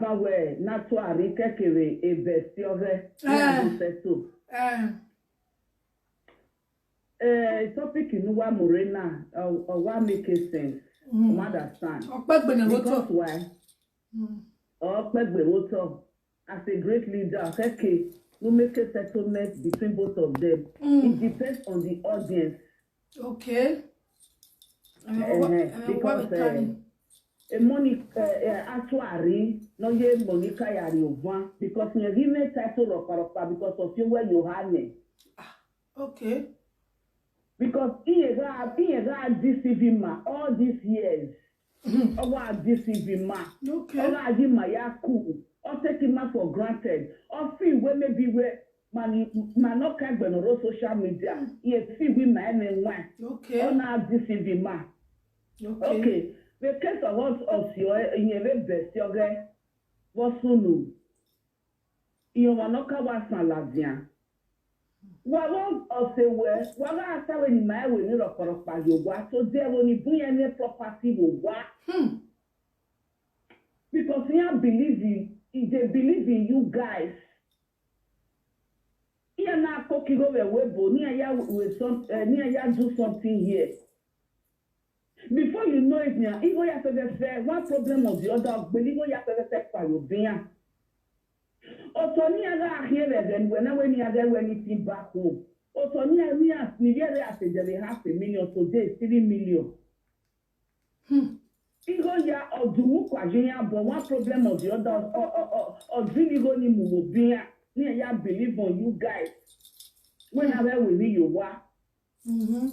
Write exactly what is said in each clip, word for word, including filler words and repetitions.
Awe, na to ari kekere e bestiore. Eh. Ni adu seto. Eh. Eh, topic inu wa morena, or, or wa make sense. Mm. You understand? Okpegbe na woto. Because why? Mm. Okpegbe woto. As a great leader, okay, no make a settlement between both of them. Mm. It depends on the audience. Okay. Eh, eh, because, eh, a money, eh, eh, actually, no ye money kayari over because you give me title of Parokpa because of you where you had me. Ah, okay. Because he is a, he is a deceiving man all these years. Owa deceive ma. Okay. Owa di ma ya cool. O take him for granted. O feel wey maybe wey man man no can gbenoro social media. He feel we ma eme nwa. Okay. O na deceive ma. Okay. Okay. The case of us of your in a best your guy. What's no? Iyo wa no ka wa san ladia. Wa wo o se we, wa ga ata we ni ma we ni ro koro pa yo wa. So there we ni bun ya ni property wo wa. Hmm. Because he believe in, he dey believe in you guys. He na koki go we we bo, ni ya we some, eh, ni ya do something here. Before you know it, now, even ya fe fe fe, one problem or the other, but even ya fe fe fe pa yo biya. Oto ni aga here then when I when you get anything back home. Oto ni ni as ni get as a half a million, today three million. Hmm. Igo ya odumu kwa jinya, but one problem or the other, or or or or dini go ni mu wo biya. Ni ya believe on you guys. When I will be you wa. Mm-hmm.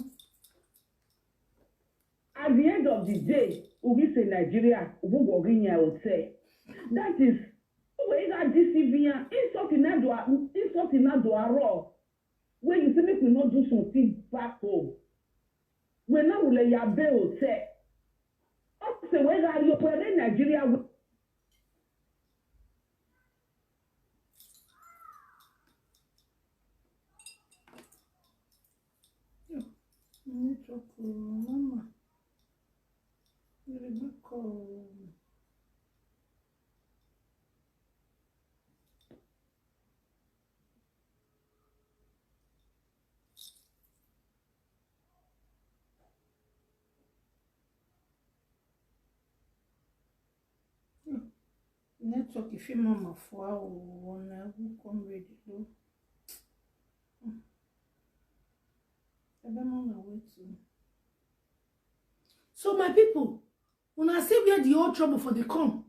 At the end of the day, we say Nigeria, we go in your hotel. That is, we got this C V N, insult in that door, insult in that door raw. When you say make we not do something back home. We now will ya be hotel. Us say we got your, we in Nigeria, we Network, oh, mama. Rebecca, oh. Network if you mama for our one who come ready though. Ebe mama wait too. So my people, una see where the whole trouble for the come.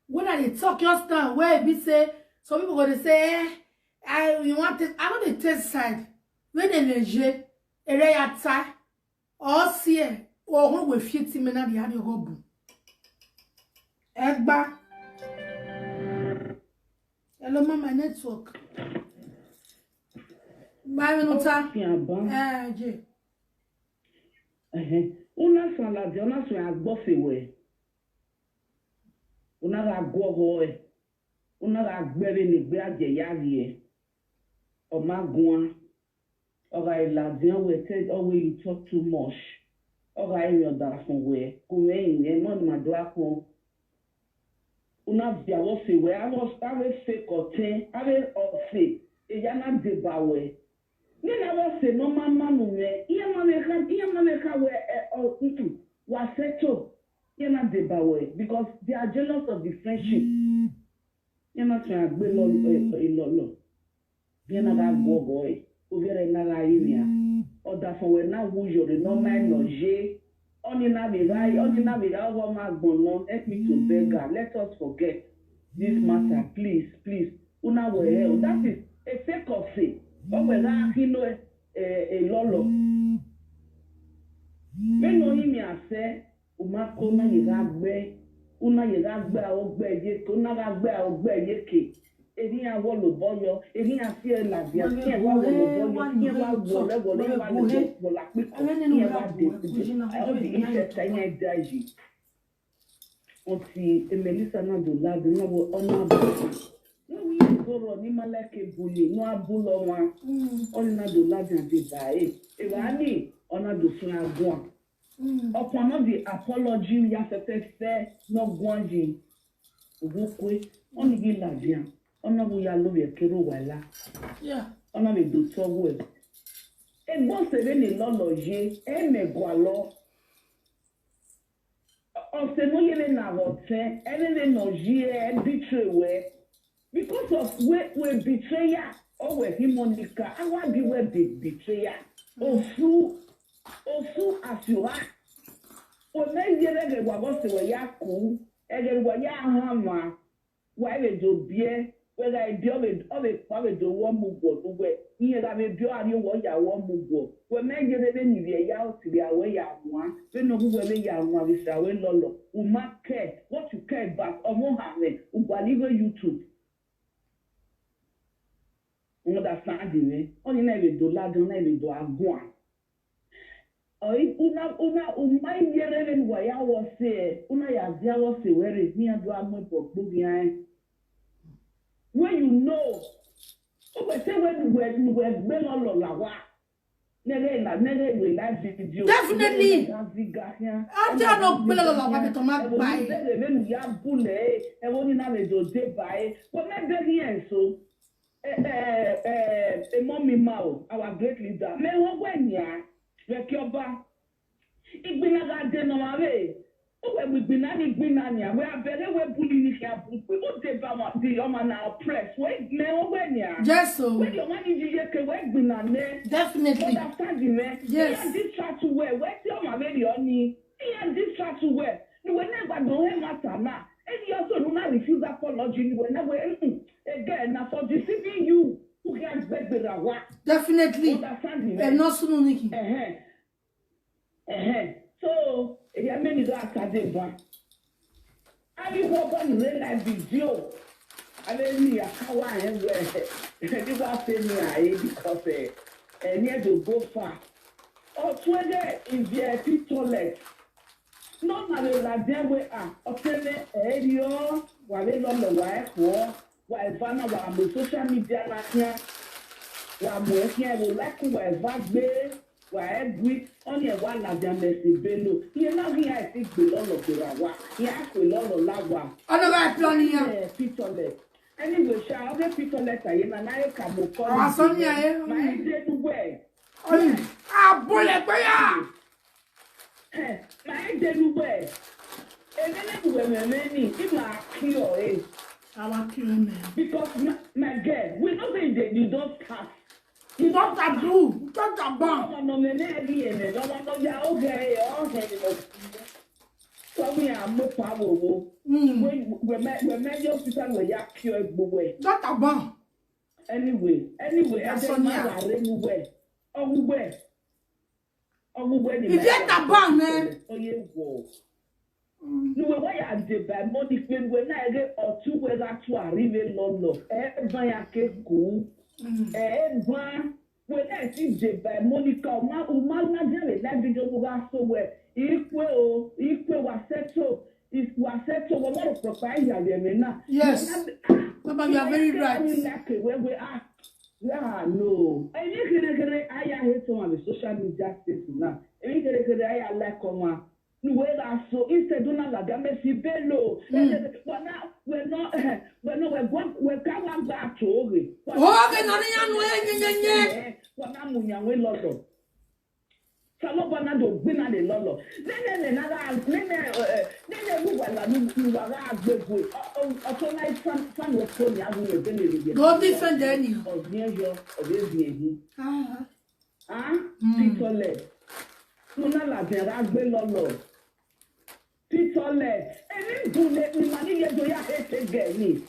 When I dey talk just now, where e be say some people go dey say, eh, I you want to, I no dey take side. When they leje, ere ya tie, or see, eh, or who will fit him na the hand you go boom. Egba. Hello, mama, network. Bye, Minuta. Fiamba. Eh, je. Ehe. Una san la de, una san agbo fe we. Una ga gwo ho e. Una ga gbere ni gbe aje ya ri e. O ma gun. Oga Elazian we te always you talk too much. Oga Emi oda fun we. Ku me in e mo ni ma do ako. Una via wo se we. A wo sta we se ko te. A we o se. E ya na de ba we. Ni na wo se no ma ma nu me. Iya ma me ka, iya ma me ka we e o mm. Wa se to. Iya na de ba we because they are jealous of the friendship. Iya na tun agbe lo lo. Bia na ga gwo boy. O bia re na ga yin ya. O da fo we na wu yo re no ma no je. Oni na be ga, oni na be ga wo ma gbon no. Help me to beg her. Let us forget this matter, please, please. Una we he. That is a fake of say. O we ga kilo e e lolo. Me no ni mi ase. Uma ko na ye ga gbe, una ye ga gbe a o gbe ye ke, una ga gbe a o gbe ye ke. Eri a wo lo boyo, eri a fi e la dia, ki e wa wo lo boyo, ki e wa wo le wo le wa le wo wo la pe ko, ki e wa de ku. All the interest I need daji. Oti e Melissa na do la do na wo ona bo. No we go ro ni malake buli, no abulo wa. Ona do la dia de ba e. E wa ni, ona do fun agwa. Upon all the apology ya fe fe fe no gwanji. Ogukwe. Oni gi ladia. Ona bu ya lo ye kero wala. Ona me do to we. Egbo se be ni lolo ye, e me gwa lo. Ose no yele na hotel, ene ne no ye, e betray we. Because of we, we betrayer, or we him Monica, I want be we be betrayer. Osu, osu as you are. We me yele ge wa go se we ya ku, e ge wa ya hama. Wa e be do bie, we ga e bie, o be, o be, o be do wo mu gwo du we. Iye ga be bie, a ni wo ya wo mu gwo. We me je be ni bie ya o ti bie a we ya wa. We no gu we be ya wa, we sa we lolo. U ma care, what you care about, o mo ha me, u gwa ni go YouTube. U understand me? O ni na e be do la, do na e be do agwa. Oi, una, una, uma yere ven wa ya wo se, una ya dia wo se were, ni a do a mo po gbo bi ai. When you know, o we se we, we, we gbe lo lo la wa. Nere na, nere we la video. Definitely. Nere na ziga ya. After no gbe lo lo la wa, be to ma gba e. Nere we ya bule, e wo ni na me do de ba e. Ko me be here so. Eh, eh, eh, eh, mommy Mao, our great leader. Me wo gwe nya, we ki oba. Igbina ga de no ma we. O we mi gbina ni gbina ni, we abere we buli ni ki abugbe. O de ba ma, di o ma na oppress. We me wo gwe nya. Yes, so. We yo ma ni ji ye ke we gbina ne. Definitely. Understand me? Yes. Yeah, this chat we, we ti o ma me di oni. Yeah, this chat we. Ni we never do him matter na. And you also do not refuse apology. Ni we never, mm-mm. Again, na for deceiving you. Who can beg the rawa? Definitely. Understand me? Eh, no sunu niki. Eh, eh. Eh, eh. So, eh, ya many do akade ba. Abi ko ko ni re live video. Abi ni akawa en we. Ni wa se ni aye because, eh, eh, ni e do go far. Otwege is the toilet. No na le la de we a. Otwege e ri o. Wa le lo lo wa e ko. Wa e va na wa mo social media na kia. Wa mo e kia wo like wa e va gbe. Wa e gwi. Oni e wa la de me si belo. Ye na ri a e si gbe lo lo gbe ra wa. Ye a ko lo lo la wa. Ono ba plan ya. Eh, picture le. Anyway, sha, oge picture le ta ye na na e ka mo ko. Awa so ni aye. Ma e de du we. Oi, abule pe ya. Eh, ma e de du we. E me ne du we me me ni, I ma kill e. Awa kill me. Because my, my girl, we know say they, you don't start. You don't taboo. You don't taboo. No, no, me ne di e me. No, no, no, ya oge e, oge e. So we are more powerful. Mm. We, we me, we me yo pita we ya kill e gbo we. Don't taboo. Anyway, anyway, I don't know anyway. Anyway. If you taboo, man. Oye wo. Ni we wa ya de by money pe we na ege otu we ga tu arrive lo lo. E ban ya ke ku. E ban we na si de by money ka o ma, o ma na de le la video wo ga so we. Ikwe o, ikwe wa settle. If wa settle, we ma ro proper ya le me na. Yes. Baba, you are very right. Ni like we we ah. Yeah, no. Any kere kere aya hate on the social media space now. Any kere kere aya like on. Nuwe la so instead una la game si belo. Wana, we no, we no, we go, we ka wa gba to oge. Oge no ni anu e nye nye nye. Wana mu nya we lodo. Salo bana do gbina le lolo. Nene ne na ga, nene, eh, nene lu wa la lu wa ga gbegbe. O to na san san wo ko ni agu le bele le. Go defend any. O ni yo, o be bi ehi. Ah. Ah, pitole. Una la de ra gbe lolo. Pitole. Eni gun le ni mani ye do ya hete ge ni.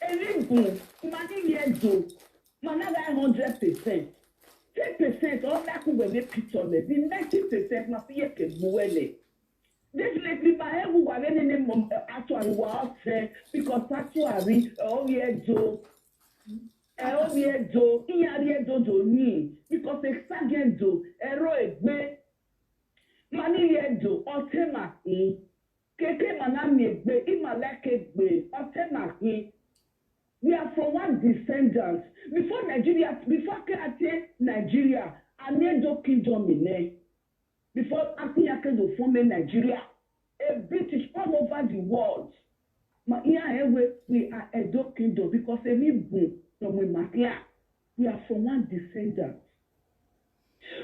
Eni gun mani ye do. Mana ga hundred percent. Ten percent o da ku we me pitole. The ninety percent ma fi ye ke gbuwele. Definitely, ma ewu wa le nene mom actually wa ose because actually o ye do. E o ri edo, iya ri edo do ni, because e sage do, e ro egbe. Mani ri edo, otema in. Keke mana mi egbe, ima like egbe, otema in. We are from one descendants. Before Nigeria, before Keate Nigeria, Anedo kingdom in there. Before Apinyake do form Nigeria, a British all over the world. Here, eh, we, we are Edo Kingdom because emi bun from we makia. We are from one descendant.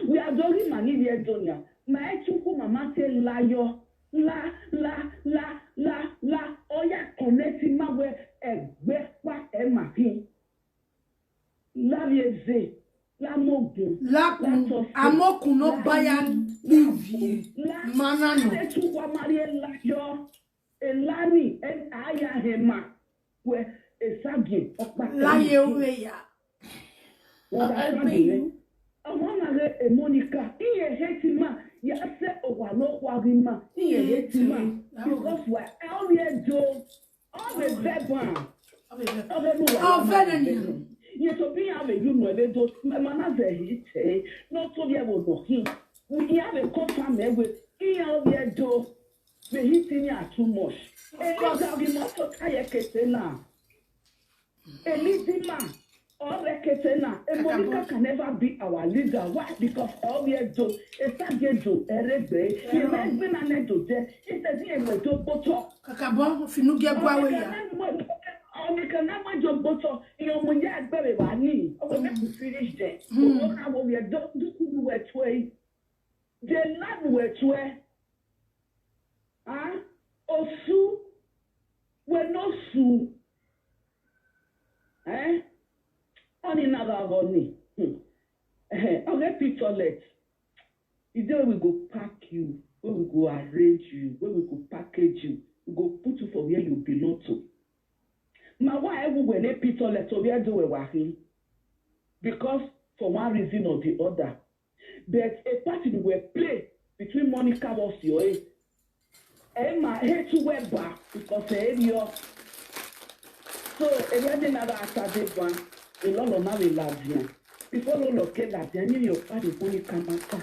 We are doing mani we Edo nya. My chuku mama say layo. La, la, la, la, la. Oya connect ma we egbe pa e ma hin. La vieze. La mogun. Lakun amokun no baya bivie. Manano. Etu kwa mari elayo. Elani en aya hema. We esagi okpa. Laye owe ya. Ọmọ na re emonika iye hetima ya se owa lo kwa rima iye hetima because we are here do all the veban. Ọfẹlẹ ni. Ye to be have a you know we do mana ve hite no to be able to him. We have a confirm we iye owe do. The heating are too much. Elija we must try a ketena. Elizima or a ketena. Emonika can never be our leader. Why? Because all we do is that they do a red day. He must be an end to death. He says he will do boto. Kakabon finu ge gwa we ya. Ọmọ kan náà wọ́n jọ gbọ́tọ̀ ìyẹn ọmọ ìyá ẹgbẹ́ rẹ̀ wà ní ọmọ mẹ́kù finish there. Ọmọ káwọn yẹn dúkúrú wẹ̀ tó ẹ̀. They land wẹ̀ tó ẹ̀. Osu wẹ̀ no su. Ọ̀nì nàrà ọ̀nì. Ọ̀rẹ́ picturelet. The day we go pack you, where we go arrange you, where we go package you, we go put you for where you belong to. Ma wa ewu we ne picturelet to where do we wa him. Because for one reason or the other. But a part we play between Monica was your age. Emma hate to wear back because area. So area de na ba ata de ban. A lot of now we love you. Before all of ke la de ni your party Monica matter.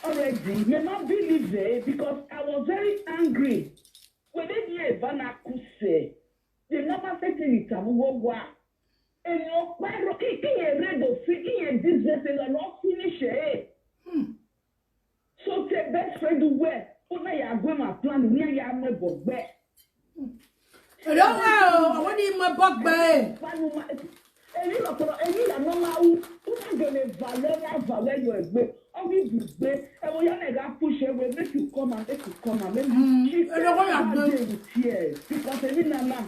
Already, me not believe it because I was very angry. When they hear Ivana Kuse, they never say anything. What? Èèyàn pẹ́rọ kí kí yẹn rédò sí kí yẹn díje ṣe lọ lọ finish ẹ̀. So tẹ best friend wẹ̀ ó náà yà gbé màá plan ní ẹ̀yà mẹ́bọ̀ gbẹ́. Èrè wà o, àwọn ní ìmọ̀ bọ́ gbẹ́. Èyí lọ̀pọ̀lọ̀ èyí yà nọ́ máa wú ó náà gẹ̀lẹ́ valẹ́ wá valẹ́ yọ ẹ̀gbẹ́ ọ̀gbìn bù gbé ẹ̀wọ̀n yà náà gà push ẹ̀wẹ̀ make you come and make you come and make you. Èrè wọ́n yà gbé. Because èmi nàá náà.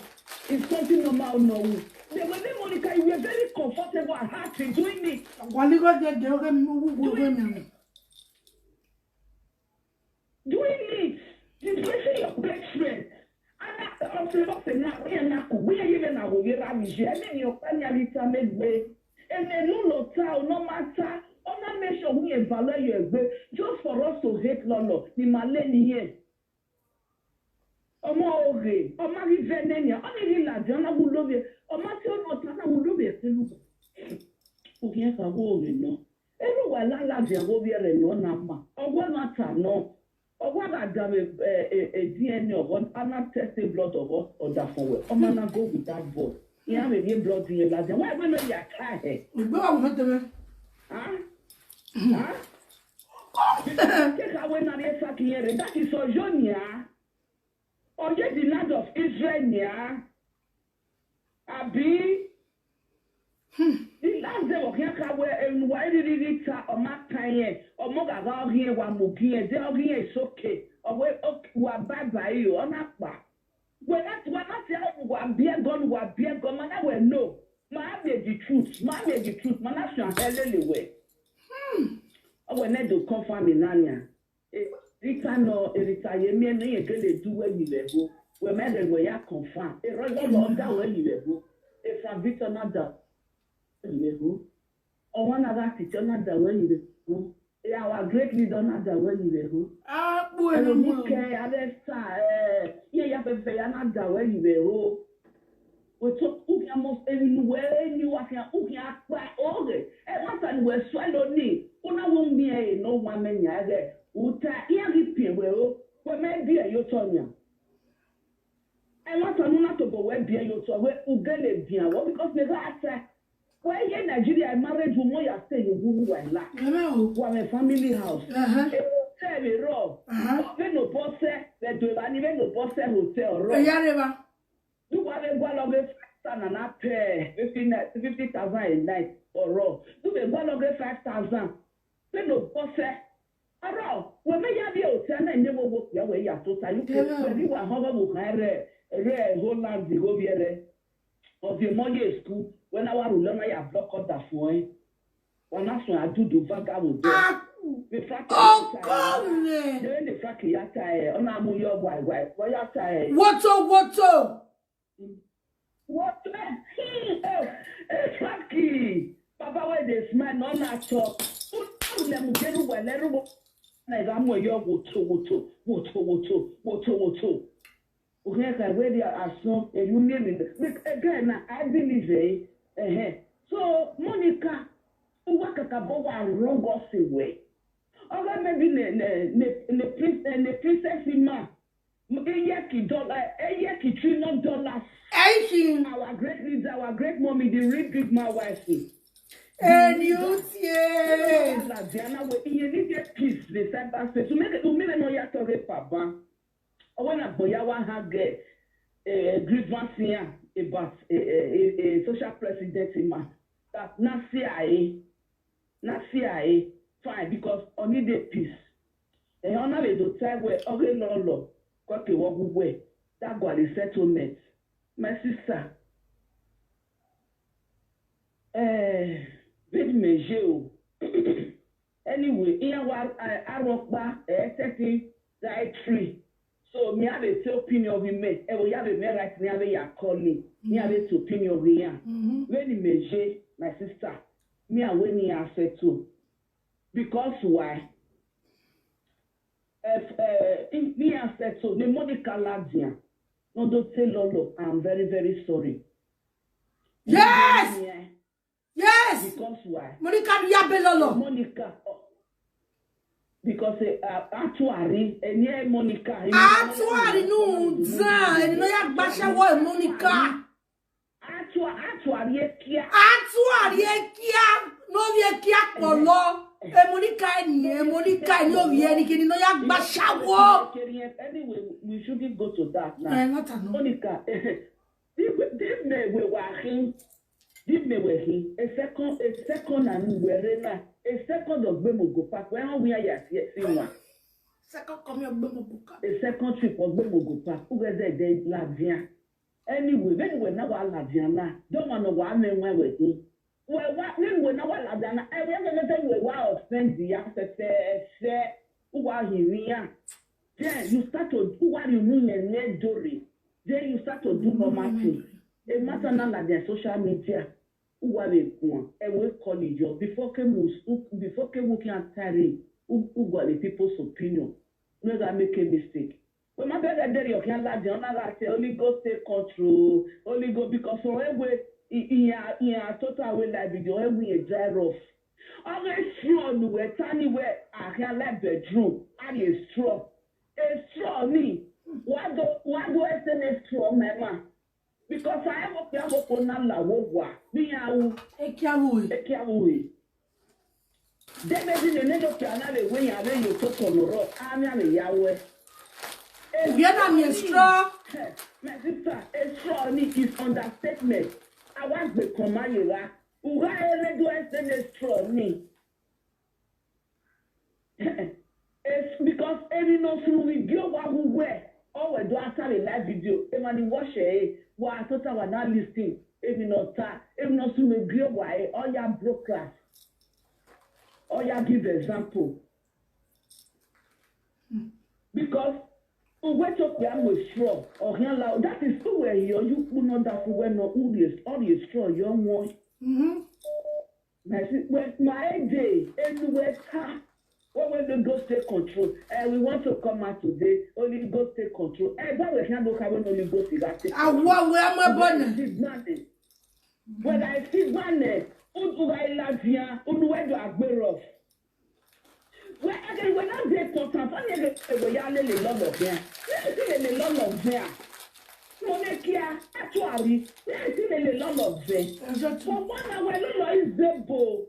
It's something normal, no. The way Monica, you were very comfortable and happy doing it. Waligo de de oge mi wu wu mi. Doing it, disgracing your best friend. And I also love the now. We are not. We are even now. We are not. We are not. We are not. And then no no tell no matter. Ona make sure we evaluate your way just for us to hate Lolo. The Malay here. Ọmọ oge, ọmọ rí venenia, ọmọ rí làdí, ọmọ wù lórí, ọmọ tí ó nà tán náà wù lórí ẹ̀sìn lùkù. Òkè ẹ̀ka wó oge náà. Ẹnu wà lálàdí àwọn orí ẹ̀rẹ̀ náà náà mà. Ọwọ́ náà tà náà. Ọwọ́ náà dà mí DNA ọ̀họ́, ana test blood ọ̀họ́, ọ̀dà fún wẹ̀. Ọmọ náà go with that boy. Ìyá mi ní blood yẹn làdí. Wọ́n ẹgbẹ́ náà yà ká ẹ̀. Ìgbé wà wọ́n tẹ́lẹ̀. Take away na the sack here. That is Oyonia. Oye the land of Israel nia. Abi. The last day of Yakawe and why did it ta or Makaye or Mogaga here wa Mugie, they are here is okay. Or we wa bye bye you or not. Well, that's what I say. Wa beer gun, wa beer gun, man. I will know. Ma be the truth, ma be the truth, man. That's your hell anyway. Ọwọ́ ẹ̀nẹ́ dò confirm ìnáníà. Rita nọ Rita yẹmi ẹni yẹn kele du wẹ́yìn rẹ̀ bó. Wẹ́mẹ́ rẹ̀ wẹ̀ yá confirm. Èrò lọ́wọ́ ọ̀dà wẹ́yìn rẹ̀ bó. Èfà Victor náà dà wẹ́yìn rẹ̀ bó. Ọwọ́ náà bá tìjọ́ náà dà wẹ́yìn rẹ̀ bó. Our great leader náà dà wẹ́yìn rẹ̀ bó. Akpọ̀ ẹnu mú. Ẹ̀rọ kẹ́ abẹ́ sà ẹ̀ yẹ ya fẹ́fẹ́ ya náà dà wẹ́yìn rẹ̀ bó. Wòtó ukia mọ enu wee ni wakia ukia kpa oge. E mata ni wee swelo ni. Una wo mi e no wa me nya ge. Uta iya gi pie we o. We me bi e yo to nya. E mata nu na to go we bi e yo to we ugele bi a wo because me ga ata. We ye Nigeria marriage wo mo ya stay you wu wa la. Wa me family house. E wo te me ro. We no boss. But do I even go Bose Hotel, right? Eyareba. Do I go log five thousand and I pay fifty thousand a night or raw? Do we go log five thousand? They no Bose. Aro, we me ya bi hotel na nde wo wo ya we ya to ta you ke. We wa ho wo kan re re Holland go bi re. Of the Monday school when our rule na ya block up that for eh. Wana so adudu vaga wo do. Ah, We fact. oh, come. Then the fact ya ta eh. Ona mu yo why why. Why ya ta eh. Woto, woto. What? Eh, eh, Frankie. Papa, where they smile, no na chop. Put them get who were little. Na ga mo yo woto woto woto woto woto woto. Okay, ka where they are so. And you name it. Again, I believe eh. Eh. So Monica, who work at Kabowa wrong us away. Or maybe the the the the prince and the princess in ma. Eyeki dollar, eyeki trillion dollars. Eihin. Our great leader, our great mommy, the real big man wife. And you tear. Diana, we you need a peace. The cyber space. To make it to me no ya to rape papa. Or when a boy I want her get a grievance here about a, a, a, a social president in ma. That na C I A, na C I A. Fine, because only the peace. And honor the time where okay no lo. Kwake wo gugwe. That go the settlement. My sister. Eh, big meje o. Anyway, iya wa arokpa eh thirty dietary. So me have a two opinion of me. E wo ya be me right me have ya calling. Me have a two opinion of ya. Mhm. When meje, my sister. Me and when ya settle. Because why? If uh, if me ya settle, the Monica Ladia. No do say lolo. I'm very very sorry. Yes. Yeah. Yes. Because why? Monica ya be lolo. Monica. Oh, because uh, actually, and yeah, Monica. Actually, no, zan, and no ya gbashawo Monica. Actually, actually, yeah, kia. Actually, kia, no ye kia polo. E Monica ni, e Monica ni o ye ni kini no ya gbashawo. Anyway, we shouldn't go to that now. Eh, not at all. Monica, this may we were him. This may we him. A second, a second and we were na. A second of Bemogo Park. When we are yes, yes, in one. Second come your Bemogo Park. A second trip of Bemogo Park. Who was there? They Lavian. Anyway, when we now are Lavian now, don't want to one men when we do. Well, what men we now are Lavian? I will never say we were offend the ancestors. Who are here? Then you start to do what you mean and net dory. Then you start to do normal thing. A matter now like their social media. Who are they? And we call it your before came before came working at Tari. Who who got the people's opinion? No, that make a mistake. When my brother Derry of Yala, the honor that say Holy Ghost take control, Holy Ghost because for every in in a total way like video every a dry rough. Always strong we tiny where I can like bedroom and a straw. A straw me. What do what do I say a straw my man? Because I have a piano for Nala Wogwa. Me I will Ekiawu. Ekiawe. Demedi ne ne do piana le we ya le yo to to no ro. Ami ame ya we. Vietnam is straw. My sister, a straw ni is understatement. I want the comayera. Uga ele do este ne straw ni. It's because every no through we go wa who where. Oh, we do after the live video. If I watch it, wa tota wa not listening. If you not ta, if not through we go wa eh, all your broadcast. All your give example. Because who we talk we are most strong. Or here loud. That is who we hear you who know that who we know who is all is strong young one. Mhm. My si- when my day anywhere ta. What when the ghost take control? And we want to come out today. Only ghost take control. And that we can't look at when only ghost is acting. Awo we amo bone. When I see one, who do I love here? Who do I do a bear of? Well, again, when I get important, I get a royal in the love of here. Let me see in the love of here. Monekia, actually, let me see in the love of there. For one hour, no, no, is the bow.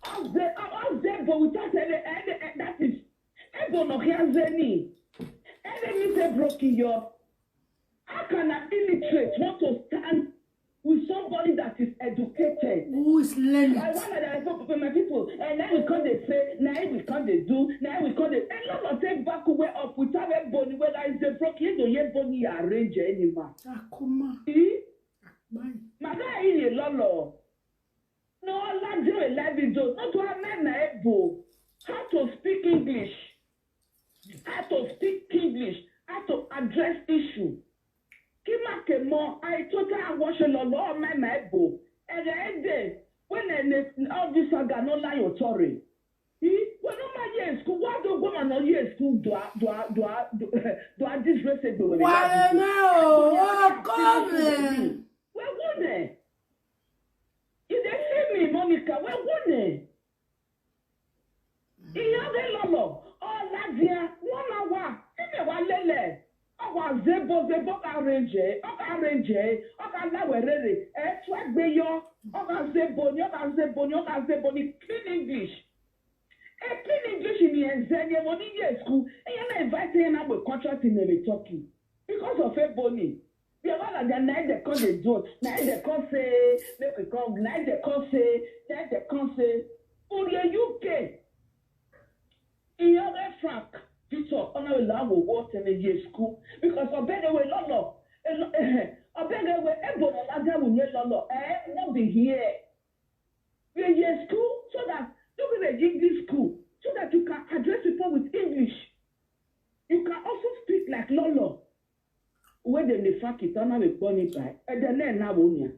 Of the of the bow without any any that is. Ebo no here zeni. Enemy say broken your. How can an illiterate want to stand with somebody that is educated? Who is learned? I wonder that I hope my people, and then we come they say, now we come they do, now we come they. A lot of things back way up with our bony, whether it's the broken, you don't hear bony arrange anymore. Akuma. Eh? Bye. Mama in a lolo. No, Lajere Labido, not to amend my ebo. How to speak English. How to speak English. How to address issue. Kimakemo, I totally wash a lolo on my ebo. And the end day, when I ne- all this saga no lie your story. Eh? When no my year school, why don't go man no year school? Do I do I do I do, do I disgrace it? Why now? Oh, come. Where would they? If they see me, Monica, where would they? Ìyá dé lọ́lọ́, ọ̀la díẹ̀, wọ́n máa wà, ẹ̀mí wà lélẹ̀, ọkọ̀ àzẹ́bọ̀ zẹ́bọ̀ ká rẹ̀njẹ́, ọkọ̀ rẹ̀njẹ́, ọkọ̀ aláwẹ̀rẹ̀rẹ̀, ẹ̀ tún ẹgbẹ́ yọ, ọkọ̀ àzẹ́bọ̀ ni, ọkọ̀ àzẹ́bọ̀ ni, ọkọ̀ àzẹ́bọ̀ ni, clean English. A clean English in the exam, you money year school, and you're not inviting him up with contract in the talking because of a bony. The other than night they come they do, night they come say, make we come, night they come say, night they come say, for the U K, in your Frank, Victor, on our love will walk in the year school because I beg away, no, no, I beg away, everyone, I will not, no, eh, not be here. We are school so that you can give this school so that you can address people with English. You can also speak like Lolo. Where the Nefaki Tana will burn it by, and then Nawonia.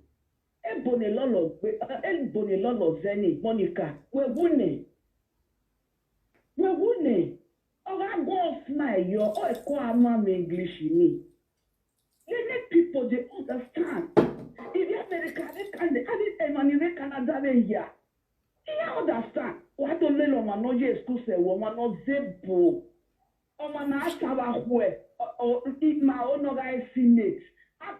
Ebony Lolo, Ebony Lolo Zeni, Monica, we're winning. We're winning. Or I go off my, your, or I call my English in me. They make people they understand. If you America, they can, they can, they can, they Canada, they here. You understand? What don't let them know yes, school say, woman, not zebra. Ọmọ náà sábà hu ẹ, ọ- ọ- ma ọ nọ ga estimate.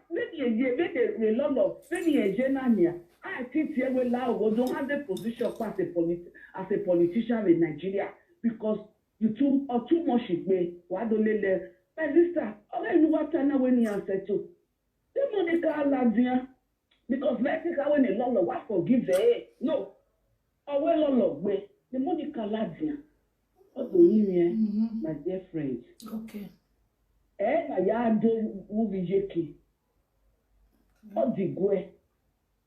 Make a year, make a lot of, make a year na nia. I think here we allow we don't have the position as a polit as a politician in Nigeria because you too or too much ìpè wà á dólé lẹ. My sister, ọ̀rẹ́ inú wa tán náà wé ní àṣẹtò. Bí Monica Aladian, because Mexica wé ní lọ́lọ́ wá forgive ẹ̀. No, ọ̀wé lọ́lọ́ gbé ní Monica Aladian. Ọ̀dọ̀ yìí ni ẹ, my dear friend. Okay. Ẹ na ya do wúbi yékè. Ọ dìgwẹ́,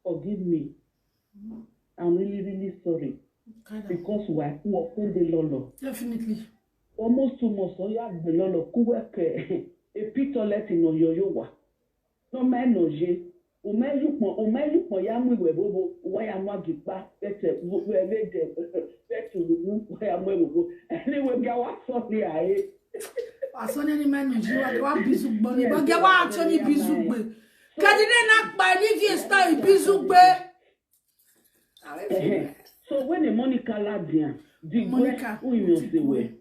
forgive me. I'm really, really sorry Kind of. Because why? Who offended Lolo? Definitely. Almost two months, so you have the Lolo. Kuweke, a pit toilet in Oyoyowa. No man no je. Ume yukmo, ume yukmo ya mwe webobo, wa ya mwa gipa, bete, webede, bete, wa ya mwe webobo. Anyway, gawa sorry, I. Asọ ni ni mẹnu jí wa wa bizu gbọ ni bọ gẹ wa atsọ ni bizu gbé. Kẹdi ne na kpa ni fi esta bizu gbé. So when the Monica Ladian, the Monica, who you say the where? way.